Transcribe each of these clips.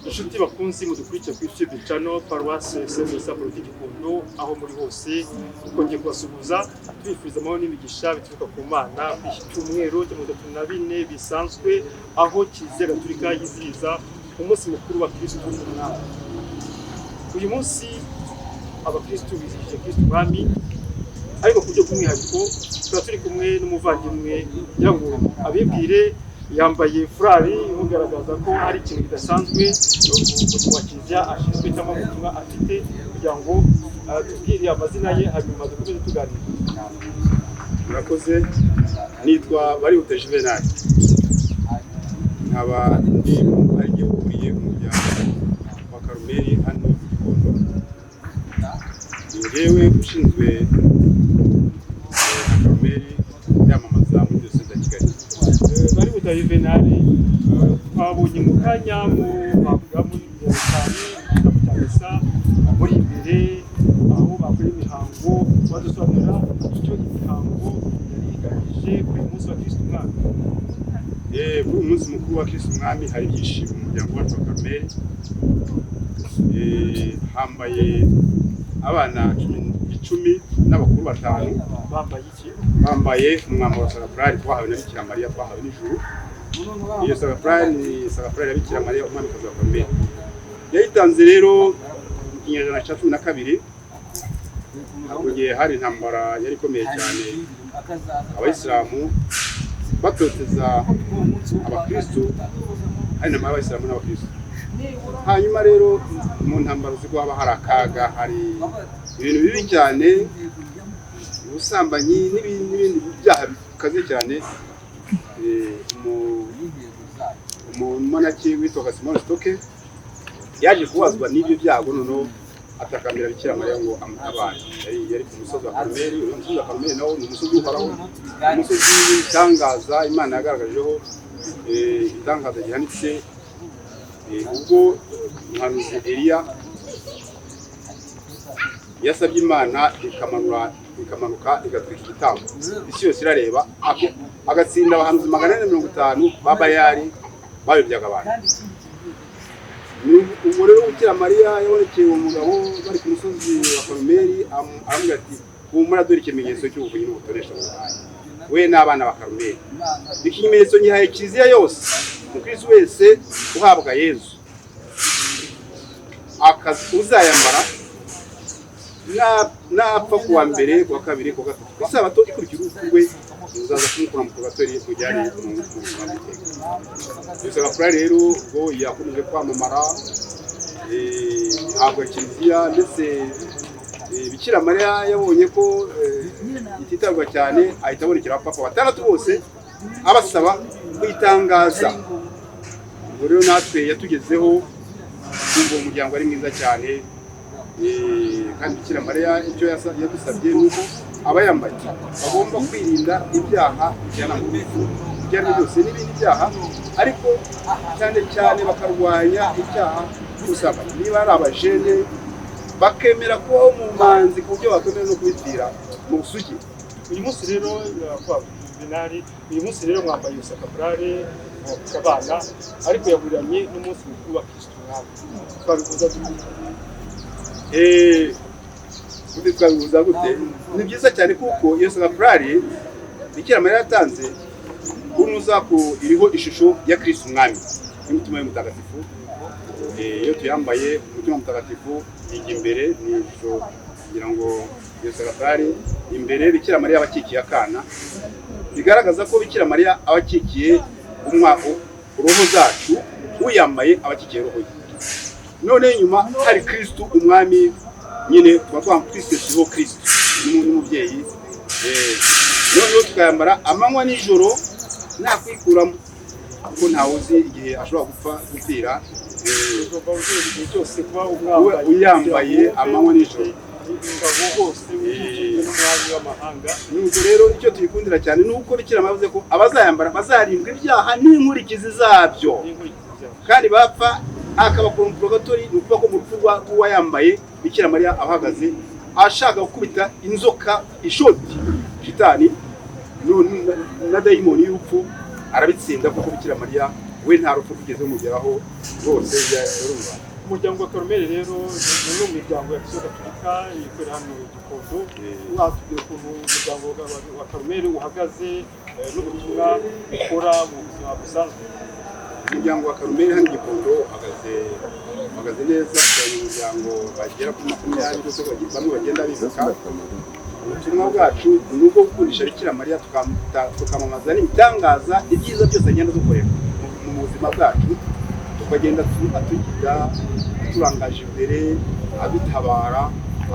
Inshuti bakunzi mudukurikiye kuri YouTube channel Paroisse Saint Vincent Pallotti Gikondo, aho muri hose twongeye kubasuhuza, tubifuriza amahoro n'imigisha bituruka ku Mana kuri iki cyumweru cya 34 bisanzwe, aho Kiliziya Gatolika yizihiza umunsi mukuru wa Kristu Umwami. Uyu munsi abakristu bizihije Kristu Umwami, ariko ku buryo bw'umwihariko tukaba turi kumwe n'umuvandimwe kugira ngo abibwire. Yambaye furari imugaragaza ko hari ikintu kidasanzwe mu murimo wa kiliziya ashinzwe cyangwa mu butumwa afite, kugira ngo tubwire amazina ye, hanyuma dukomeze tuganira. Murakoze. Nitwa Barihuta Juvenal, nkaba ndi ari jye ukuriye umuryango wa Karumeli hano i Gikondo. Ni njyewe ushinzwe Karumeli yamamaza muri Diyoseze ya Kigali. Barihuta Juvenal, twabonye mu kanya mu bavuga muri cyane igitambo cya misa muri imbere aho bakora imihango. Badusobanurira icyo imihango yari igamije kuri uyu munsi wa Kristu Umwami? Kuri uyu munsi mukuru wa Kristu Umwami hari ibyishimo mu muryango wacu wa Karumeli. Hambaye abana 10 n'abakuru batanu. Bambaye iki? Bambaye umwambaro wa sakapurari twahawe na Bikira Mariya, twahawe n'ijuru. Iyo sakapurari ni sakapurari ya Bikira Mariya umwamikazi wa Karumeli. Yayitanze rero mu kinyejana cya 12. Mu gihe hari intambara yari ikomeye cyane, abayisilamu batoteza abakristu, hari intambara y'abayisilamu n'abakristu. Hanyuma rero mu ntambara uzi ko haba hari akaga, hari ibintu bibi cyane, ubusambanyi n'ibindi byaha bikaze cyane. Umumonaki witwaga Simon Stoke yaje kubazwa n'ibyo byago, noneho atakambira Bikira Mariya ngo amutabare. Yari ku musozi wa Karumeli. Uyu musozi wa Karumeli nawo ni umusozi uhoraho, umusozi w'ibitangaza Imana yagaragajeho igitangaza gihanitse, ubwo umuhanuzi Eliya yasabye Imana ikamanuka igatwika igitambo, isi yose irareba, agatsinda abahanuzi 450 ba Bayali bayobyaga abantu. Ubwo rero Bikira Mariya yabonekeye uwo mugabo bari ku musozi wa Karumeli, aramubwira ati: "Humura, dore ikimenyetso cy'ubuvunyi n'ubutonesha buhaye we n'abana ba Karumeli. Ikimenyetso ngihaye kiliziya yose. Umukristo wese uhabwa Yezu uzayambara, napfa kuwa mbere, kuwa kabiri, kuwa gatatu, ku isabato ikurikira urupfu rwe, muzaza kumukura mu purgatori mujyane mu buzima bw'iteka." Iyo sakapurari rero ubwo yakomeje kwamamara, ihabwa kiliziya, ndetse Bikira Mariya yabonye ko ititabwa cyane, ahita abonekera abapapa batandatu bose abasaba kuyitangaza. Ubwo rero natwe yatugezeho, kumva uwo muryango ari mwiza cyane. Kandi Bikira Mariya icyo yadusabye ni uko abayambaye bagomba kwirinda ibyaha bijyana mu rupfu ibyo ari byo byose n'ibindi byaha, ariko cyane cyane bakarwanya icyaha cy'ubusambanyi. Niba ari abajene, bakemera kubaho mu manzi ku buryo bakwemera no kubipfira mu busugi. Uyu munsi rero, kwa Juvenali, uyu munsi rero mwambaye sakaburare mwambutse abana, ariko yahuriranye n'umunsi mukuru wa Kristu Umwami. Twabihuza dute? Gute twabihuza gute? Ni byiza cyane, kuko iyo sakapurari Bikira Mariya yatanze unuza ko iriho ishusho ya Kristo Umwami n'umutima we mutagatifu. Iyo tuyambaye, umutima mutagatifu ijya imbere, ni ishusho kugira ngo iyo sakapurari imbere Bikira Mariya aba akikiye akana, bigaragaza ko Bikira Mariya aba akikiye roho zacu. Uyambaye aba akikiye roho ye. None inyuma hari Kristu Umwami nyine, tuba twisizeho Kristu n'umubyeyi. Noneho tukayambara amanywa nijoro nta kwikuramo, kuko ntawe uzi igihe ashobora gupfa, gupfira. Ugomba igihe cyose kuba umwambaye. Uyambaye amanywa nijoro. Ingabo hose ukikijwe n'umwami w'amahanga. Nuko rero icyo tuyikundira cyane ni uko Bikira Mariya yavuze ko abazayambara bazarindwa ibyaha n'inkurikizi zabyo. N'inkurikizi zabyo. Kandi bapfa akabakura mu purgatori. Ni ukuvuga ko mu rupfu rw'uwayambaye, Bikira Mariya ahagaze ashaka gukubita inzoka ishoti, shitani na dayimoni y'urupfu, arabitsinda, kuko Bikira Mariya We nta rupfu rwigeze rumugeraho rwose, urumva. Umuryango wa Karumeli rero ni umwe mu miryango ya Kiliziya Gatolika ikorera hano i Gikondo. Watubwira ukuntu umuryango wa Karumeli uhagaze, n'ubutumwa ukora mu buzima busanzwe? Umuryango wa Karumeli hano i Gikondo uhagaze neza. Abanyamuryango bagera kuri 20 ndetse bamwe bagenda bibuka. Ubutumwa bwacu ni ubwo gukundisha Bikira Mariya, tukamamaza n'ibitangaza, ibyiza byose agenda dukorera mu buzima bwacu, tukagenda atugira aturangaje imbere, adutabara,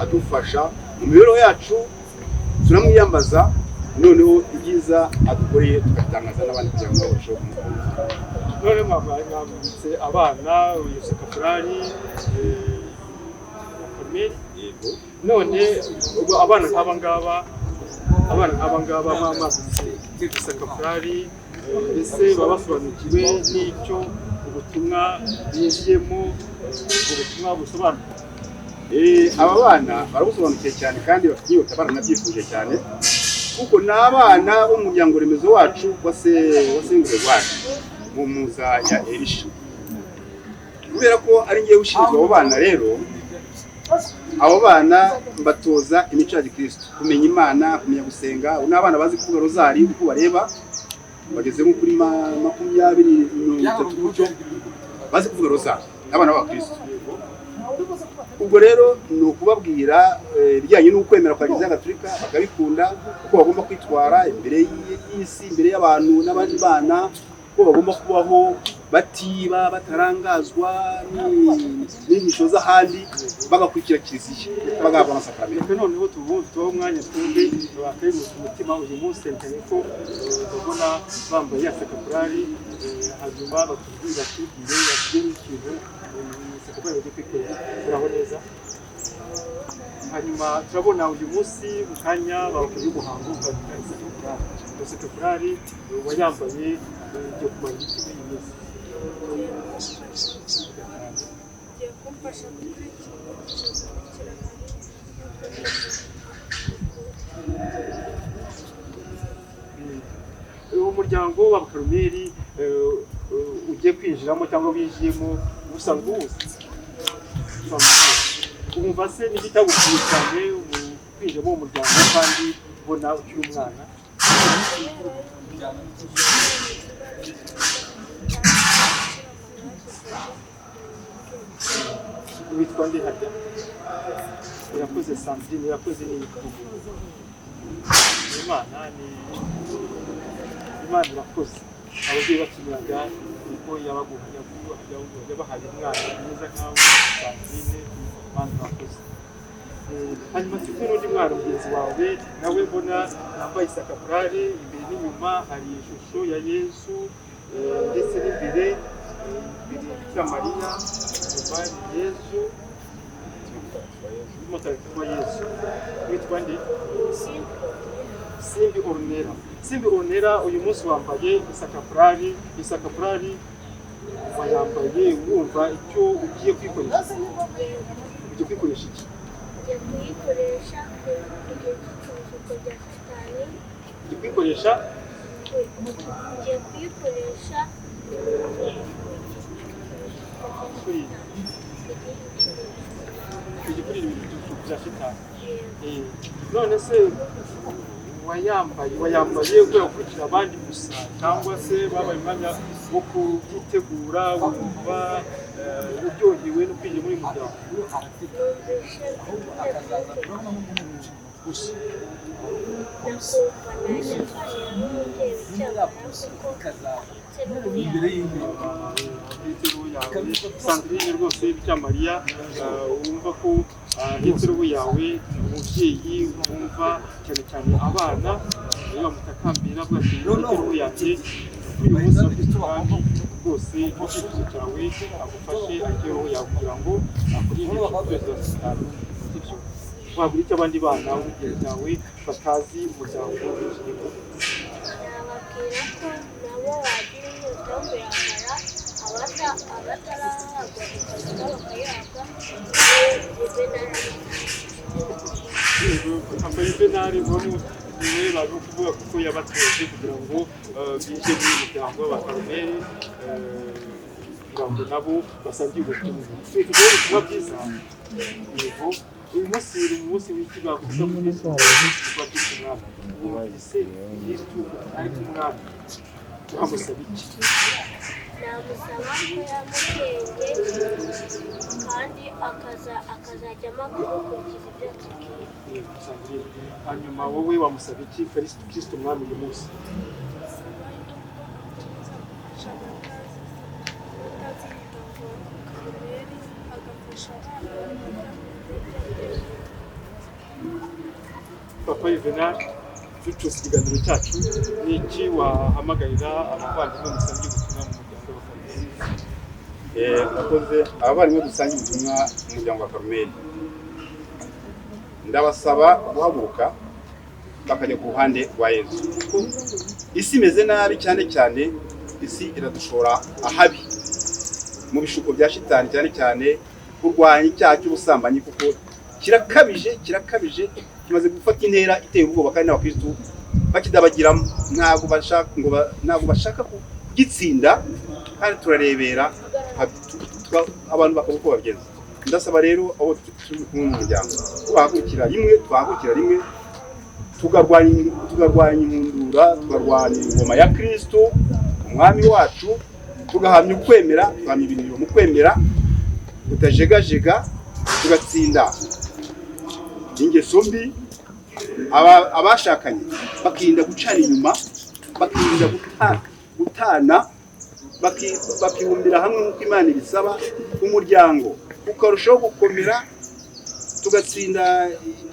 adufasha mu mibereho yacu. Turamwiyambaza, noneho ibyiza adukoreye tukabitangaza n'abandi kugira ngo nabo barusheho kumukunda. None mwambitse abana iyo sakapurari ya Karumeli. Yego. None ubwo abana nk'aba ngaba mwambitse sakapurari, mbese baba basobanukiwe n'icyo ubutumwa binjiyemo, ubwo butumwa busobanura? Aba bana barabusobanukiwe cyane kandi bafite inyota, baranabyifuje cyane, kuko ni abana b'umuryango remezo wacu wa Saint Gregoire mu muza ya Elisha. Kubera ko ari ngewe ushinzwe abo bana rero, abo bana mbatoza imico ya gikristo, kumenya Imana, kumenya gusenga. Ni abana bazi kuvuga rozari. Uko bareba bageze nko kuri 20, 30 gutyo, bazi kuvuga rozari, abana b'abakristo. Ubwo rero ni ukubabwira ibijyanye n'ukwemera kwa Kiliziya Gatolika, bakabikunda, uko bagomba kwitwara imbere y'isi, imbere y'abantu n'abandi bana, ko bagomba kubaho batiba, batarangazwa n'inyigisho z'ahandi, bagakurikira Kiliziya, bagahabwa amasakaramentu. Reka noneho tubahe umwanya twumve bakayimutse umutima uyu munsi, cyane ko ndabona bambaye ya sakapurari, hanyuma batubwire n'ikintu sakapurari bagiye kwikorera. Turaho neza. Hanyuma turabona uyu munsi mu kanya babakoreye umuhango wo kwambika isakapurari. Iyo sakapurari wayambaye igiye kumara iki muri iyi minsi? Igiye kumfasha gukurikira inyigisho za Bikira Mariya. Uwo muryango w'Abakarumeli ugiye kwinjiramo cyangwa winjiyemo, usanzwe uwuzi? Usanzwe uwuzi. Wumva se n'iki cyagukuye cyane mu kwinjira muri uwo muryango kandi ubona ukiri umwana? Kubera yuko Witwa nde harya? Irakoze Sandrine. Irakoze ni Imana, ni Imana irakoze. Ababyeyi bakiniraga niko yabahaye umwana mwiza nkawe Sandrine. Imana irakoze. Hanyuma turi kumwe n'undi mwana mugenzi wawe nawe mbona yambaye isakapurari, imbere n'inyuma hari ishusho ya Yesu, ndetse n'imbere, imbere Bikira Mariya, inyuma ni Yesu, umutagatifu wa Yesu. Witwa nde? Simbi Ornera. Simbi Ornera, uyu munsi wambaye isakapurari. Isakapurari wayambaye wumva icyo ugiye kwikoresha? Ugiye kwikoresha iki? Ngiye kuyikoresha ku gihe cy'ibishuko bya Satani. Ugiye kwikoresha? Ngiye kuyikoresha Kuri ugiye kuririmba ibintu bya shitani? None se wayambaye kubera gukurikira abandi gusa, cyangwa se babaye umwanya wo kubyitegura, wumva uryohewe no kwinjira muri uyu muryango? Numvise Gusa? Nakumva najya mfasha n'umubyeyi Bikira Mariya kuko ndetse Ahetse roho yawe, Sandrine, rwose Bikira Mariya, wumva ko ahetse roho yawe, umubyeyi wumva cyane cyane abana iyo bamutakambira avuga ati: "Ahetse roho yanjye." Kuri uyu munsi wa Kristo kandi rwose icyifuzo cyawe agufashe ahetse roho yawe kugira ngo akurinde ibishuko byose bya Satani, sibyo? Wabwira icyo abandi bana b'urugero cyawe batazi umuryango winjiyemo? Nababwira ko nabo bagira inyota yo kuyambara, abatarahabwa gukomeza bakayihabwa. Yewe. Yambaye ibenari, ubona Niwe baje kuvuga kuko yabatoje kugira ngo binjire muri uyu muryango w'Abakarumeli, kugira ngo nabo basangire ubutumwa. Tubifitiye ubutumwa bwiza. Yego, uyu munsi ni umunsi w'iki bavuga muri Kristo wa Kristo Umwami. Wumvise Kristo ari umwami, wamusaba iki? Namusaba ko yamubwenge kandi akazajyamo akabikurikiza ibyo atubwira. Yego, Sandrine. Hanyuma wowe wamusaba iki Kristo, Kristo Umwami uyu munsi? Saba yuko akomeza gufasha abatazi umuryango wa Karumeli, agafasha abana bajya mu biyobyabwenge. Papa Juvenal, ducuza ikiganiro cyacu, ni iki wahamagarira abavandimwe musangiye ubutumwa mu muryango w'Abakarumeli? Murakoze. Abavandimwe dusangiye ubutumwa mu muryango wa Karumeli, ndabasaba guhaguruka bakajya ku ruhande rwa Yezu, kuko isi imeze nabi cyane cyane isi iradushora ahabi mu bishuko bya shitani, cyane cyane kurwanya icyaha cy'ubusambanyi, kuko kirakabije, kirakabije, kimaze gufata intera iteye ubwoba, kandi n'abakristu bakidabagiramo, ntabwo bashaka kugitsinda, kandi turarebera abantu bakaba uko babigenza. Ndasaba rero abo turi kumwe mu muryango ko bahagurukira rimwe, twahagurukira rimwe tukarwanya inkundura, tukarwanya ingoma ya Kristo Umwami wacu, tugahamya ukwemera, tugahamya ibintu mu kwemera kutajegajega, tugatsinda ingeso mbi. Abashakanye bakirinda gucana inyuma, bakirinda gutana, bakibumbira hamwe nk'uko Imana ibisaba, umuryango ukarushaho gukomera, tugatsinda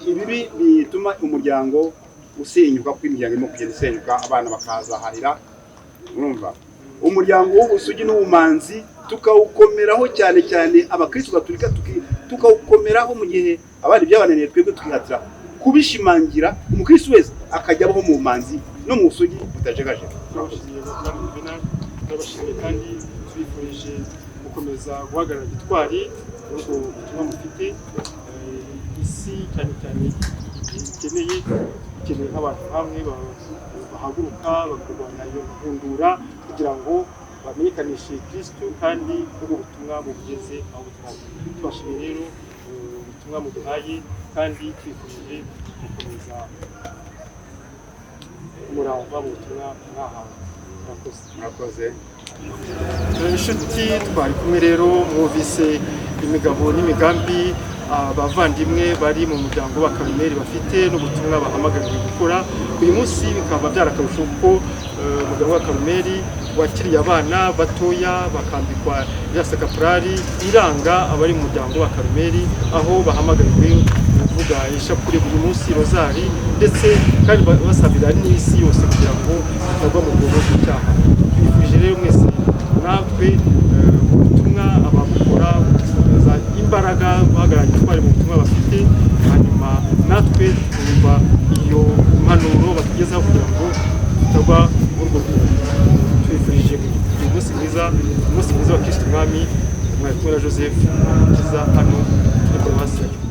ibibi bituma umuryango usenyuka, kuko imiryango irimo kugenda isenyuka, abana bakazaharira. Urumva, umuryango w'ubusugi n'ubumanzi tukawukomeraho cyane cyane abakristo gatolika, tukawukomeraho mu gihe abandi byabananiye, twebwe tukihatira kubishimangira, umukristo wese akajya abaho mu bumanzi no mu busugi butajegajega. Turabashimiye, Bwana Juvenal, turabashimiye kandi tubifurije gukomeza guhagarara gitwari muri ubwo butumwa mufite. Isi cyane cyane igihe ikeneye nk'abantu hamwe bahaguruka bakarwanya iyo nkundura kugira ngo bamenyekanishe Kristo, kandi ubwo butumwa bubugeze aho butaragera. Tubashimiye rero ubutumwa muduhaye, kandi twifurije gukomeza umurava mu butumwa mwahawe. Murakoze. Murakoze. Inshuti twari kumwe rero, mwumvise imigabo n'imigambi abavandimwe bari mu muryango wa Karumeli bafite n'ubutumwa bahamagariwe gukora uyu munsi. Bikaba byarakarusho kuko umuryango wa Karumeli wakiriye abana batoya bakambikwa ya sakapurari iranga abari mu muryango wa Karumeli, aho bahamagariwe kuvuga ishapule buri munsi, rozari, ndetse kandi basabira n'isi yose kugira ngo itagwa mu rwobo rw'icyaha. Twifurije rero mwese natwe ubutumwa ababukora gukomeza imbaraga, guhagarara gitwari mu butumwa bafite, hanyuma natwe twumva iyo mpanuro batugezaho kugira ngo tutagwa muri urwo rwobo. Tubifurije kugira umunsi mwiza, umunsi mwiza wa Kristo Umwami. Mwari kumwe na Joseph Mukiza hano kuri paruwasi ya Gikondo.